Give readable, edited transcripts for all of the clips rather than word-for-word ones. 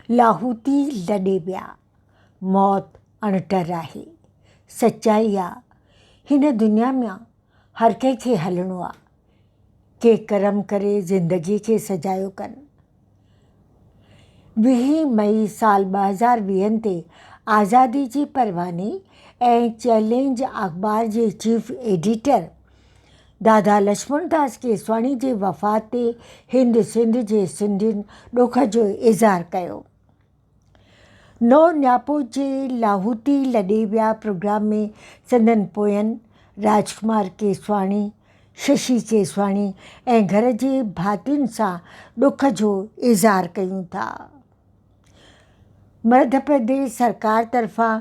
لاهوتي لڏي ويا. موت اڻٽر آهي. سچائي آ. هن دنيا ۾ هر ڪنهن کي هلڻو آ. ڪي ڪرم ڪري زندگي کي سجايو ڪن. ويهين مئي سال 2020 تي آزادي جي پرواني ۽ چئلينج اخبار جي چيف ايڊيٽر دادا لڇمڻ داس ڪيسواڻي جي وفات تي هند سنڌ جي سنڌين ڏک جو اظهار ڪيو. نو نياپو جي لاهوتي لڏي ويا پروگرام ۾ سندن پوين راجڪمار ڪيسواڻي، ششي ڪيسواڻي ۽ گهر جي ڀاتين سان ڏک جو اظهار ڪيون ٿا. مڌ پرديش سرڪار طرفان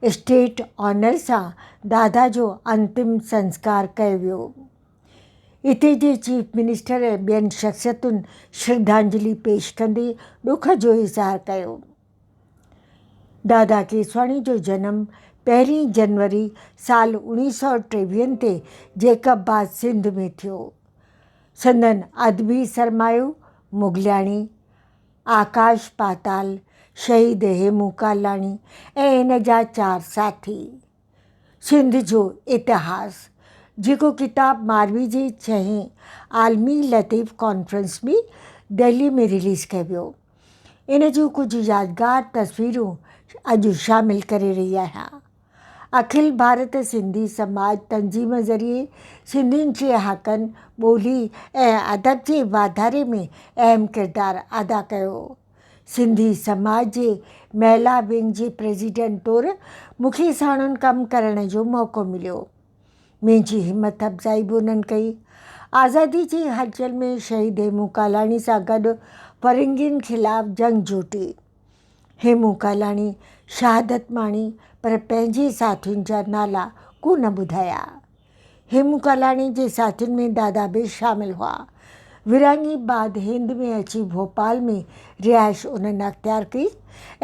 اسٽيٽ آنر سان دادا جو انتم سنسڪار ڪيو ويو. اتي جي چيف منسٽر ۽ ٻين شخصيتن شرڌانجلي پيش ڪندي ڏک جو اظهار ڪيو. دادا ڪيسواڻي جو جنم پهرين جنوري سال اوڻيهه سؤ ٽيويهن تي جيڪب آباد سنڌ ۾ ٿيو. سندن ادبي سرمايو مغلياڻي، آڪاش پاتال، شهيد هيمون ڪالاڻي ۽ هن جا چار ساٿي. سنڌ جو اتهاس، جيڪو ڪتاب ماروي جي ڇهين عالمي لطيف ڪانفرنس ۾ دهلي ۾ رليز ڪيو ويو. ان جون ڪجهه يادگار تصويرون اڄ شامل ڪري رهي آهيان. اکل ڀارت سنڌي سماج تنظيم ذريعي سنڌين جي حقن، ٻولي ۽ ادب جي واڌاري ۾ اهم ڪردار ادا ڪيو. سنڌي سماج جي مهلا ونگ جي پريزيڊنٽ طور مون کي ساڻن ڪم ڪرڻ جو موقعو مليو. منهنجي همٿ افزائي به انهن ڪئي. آزادي جي هلچل ۾ شهيد هيمون ڪالاڻي سان گڏ فرنگين خلاف جنگ جوٽي. هيمون ڪالاڻي شهادت ماڻي پر پنهنجي ساٿين جا نالا ڪو نه ٻڌايا. هيمون ڪالاڻي جي ساٿين ۾ دادا به شامل هئا. ورهاڱي بعد هند ۾ اچي ڀوپال ۾ رهائش انهن اختيار ڪئي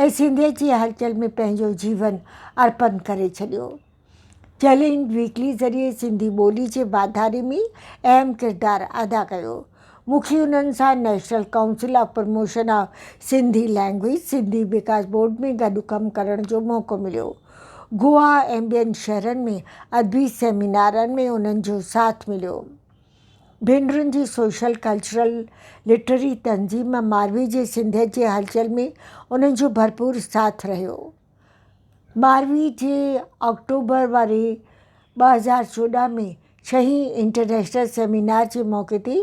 ۽ سنڌيت جي هلچل ۾ پنهنجو جيون ارپن ڪري ڇڏيو. چئلينج ويڪلي ذريعي سنڌي ٻولي جي واڌاري ۾ اهم ڪردار ادا ڪيو. مون کي انهن سان national council of promotion of Sindhi language, Sindhi Vikas board ۾ گڏ ڪم ڪرڻ جو موقعو مليو. گوا ۽ ٻين شهرن ۾ ادبي سيمينارن ۾ انهن جو ساٿ مليو. ڀينرن جي سوشل ڪلچرل لٽرري تنظيم ماروي جي سنڌيت جي هلچل ۾ انهن جو ڀرپور ساٿ رهيو. ماروي جي آڪٽوبر واري 2014 ۾ ڇهين انٽرنيشنل سيمينار جي موقعي تي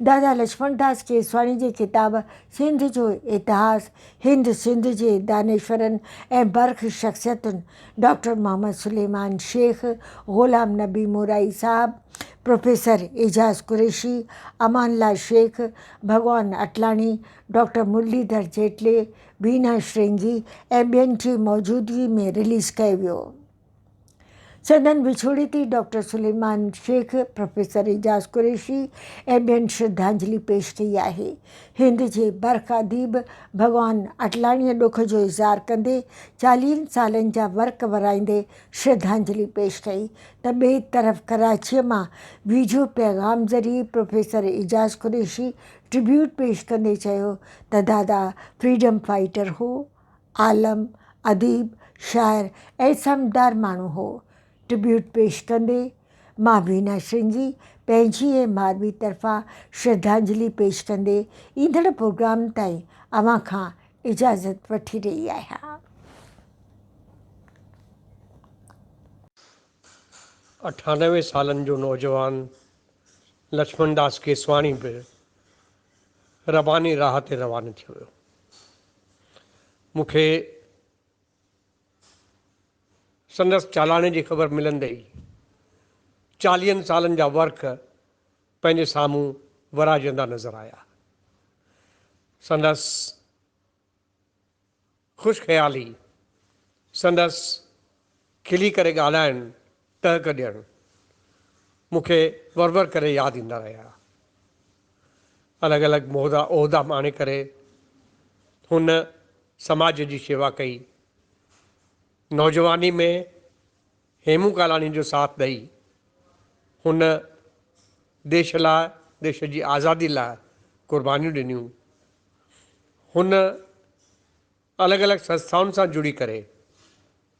دادا لڇمڻ داس ڪيسواڻي جي ڪتاب سنڌ جو اتهاس هند سنڌ جي دانشورن ۽ برک شخصيتن ڊاڪٽر محمد سليمان شيخ، غلام نبي مورائي صاحب، پروفيسر اعجاز قريشي، امان الله شيخ، ڀڳوان اٽلاڻي، ڊاڪٽر مرليڌر جيٽلي، بينا شرنگي ۽ ٻين جي موجودگي ۾ رليز ڪيو ويو. سندن وڇوڙي تي ڊاڪٽر سليمان شيخ، پروفيسر اعجاز قريشي ۽ ٻين شرڌانجلي پيش ڪئي آهي. هند جي برک اديب ڀڳوان اٽلاڻيء ڏک جو اظهار ڪندي چاليهن سالن جا ورق ورائيندي شرڌانجلي پيش ڪئي ته ٻئي طرف ڪراچيء مان ويڊيو پيغام ذريعي پروفيسر اعجاز قريشي ٽربيوٽ پيش ڪندي چيو ته دادا فريڊم فائيٽر هو، عالم، اديب، شاعر ۽ سمجهدار ماڻهو هو. ٽربيوٽ پيش ڪندي مان وينا شرنگي پنهنجي ۽ ماروي طرفان شرڌانجلي پيش ڪندي ايندڙ پروگرام تائين اوهان کان اجازت وٺي رهي آهيان. 98 سالن جو نوجوان لڇمڻ داس ڪيسواڻي به رباني راهه تي روانو ٿي ويو. مون کي سندس چالاڻي جي خبر ملندي ئي چاليهن سالن جا ورق پنهنجي سامهون وراجندا نظر آيا. سندس خوش خيالي، سندس کلي ڪري ڳالهائڻ، ٽهڪ ڏيڻ، مون کي ور ور ڪري ياد ايندا رهيا. الڳ الڳ مهدا عهدا ماڻي ڪري هن سماج جي شيوا ڪئي. نوجواني ۾ هيمون ڪالاڻي جو ساٿ ڏئي هن ديش لاء، ديش جي آزادي لاء قربانيون ڏنيون. هن الڳ الڳ سنسٿائن سان جڙي ڪري،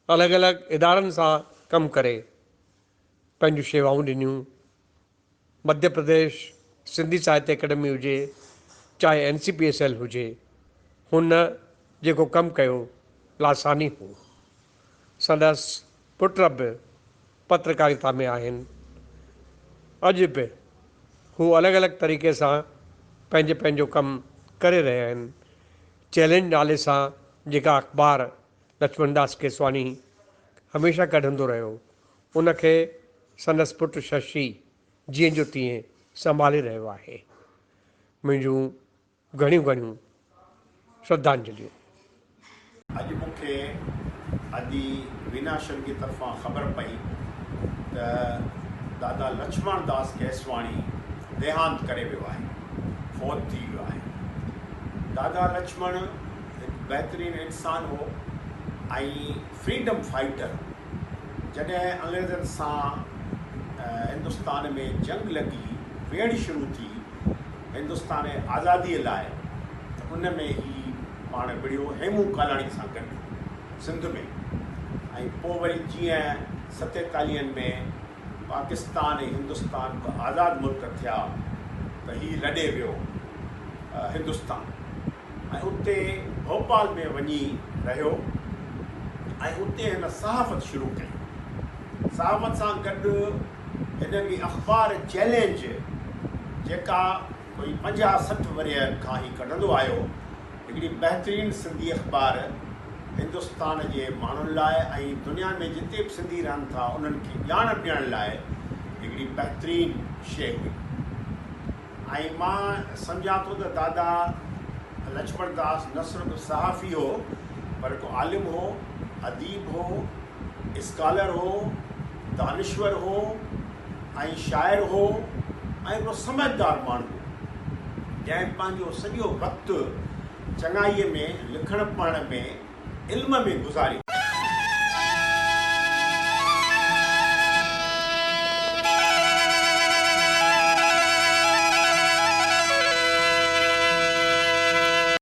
الڳ الڳ ادارن سان ڪم ڪري پنهنجون شيوائون ڏنيون. مڌيه پرديش سنڌي ساهتيه اڪيڊمي هجي چاهي N C P S L هجي، هن جيڪو ڪم ڪيو لاثاني هو. سندس پٽ به پترڪاريتا ۾ آهن. اڄ به هو الڳ الڳ طريقي سان پنهنجو پنهنجو ڪم ڪري رهيا آهن. چئلينج نالي سان جيڪا اخبار لڇمڻ داس ڪيسواڻي هميشه ڪڍندو رهيو، ان کي سندس پٽ ششي جيئن جو تيئن سنڀالي رهيو آهي. منهنجون گهڻيون گهڻيون شرڌانجليون. اڄ مون کي ادي وينا شرگي طرفان خبر پئي ته دادا لڇمڻ داس ڪيسواڻي ديهانت ڪري ويو آهي، فوت ٿي ويو آهي. دادا لڇمڻ هڪ بهترين انسان هو ۽ فريڊم فائيٽر هو. جڏهن انگريزن سان هندستان ۾ جنگ لڳي، ويڙهه شروع ٿي هندستان جي آزاديء لاء ته ان ۾ هي پاڻ وڙهيو هيمون ڪالاڻي سان گڏ سنڌ ۾ ۽ پوء وري جيئن ستيتاليهن ۾ پاڪستان ۽ هندستان ٻه آزاد ملڪ ٿيا ته هي لڏي ويو هندستان ۽ اتي ڀوپال ۾ وڃي رهيو ۽ اتي هن صحافت شروع ڪئي. صحافت سان گڏ هن هڪڙي اخبار چئلينج جيڪا ڪوئي 50 60 ورهين کان هي ڪڍندو آيو، هڪڙي بهترين سنڌي اخبار هندستان جي ماڻهن لاء ۽ دنيا ۾ جتي به سنڌي رهن ٿا انهن کي ڄاڻ ڏيڻ لاء هڪڙي بهترين شيء هئي ۽ مان سمجهان ٿو ته دادا لڇمڻ داس نه صرف صحافي هو پر هڪ عالم هو، اديب هو، اسڪالر هو، دانشور هو ۽ شاعر هو ۽ هڪڙو سمجهدار ماڻهو هو، جنهن پنهنجو سڄو وقت چڱائيء ۾، لکڻ پڙهڻ ۾، علم ۾ گذاريو.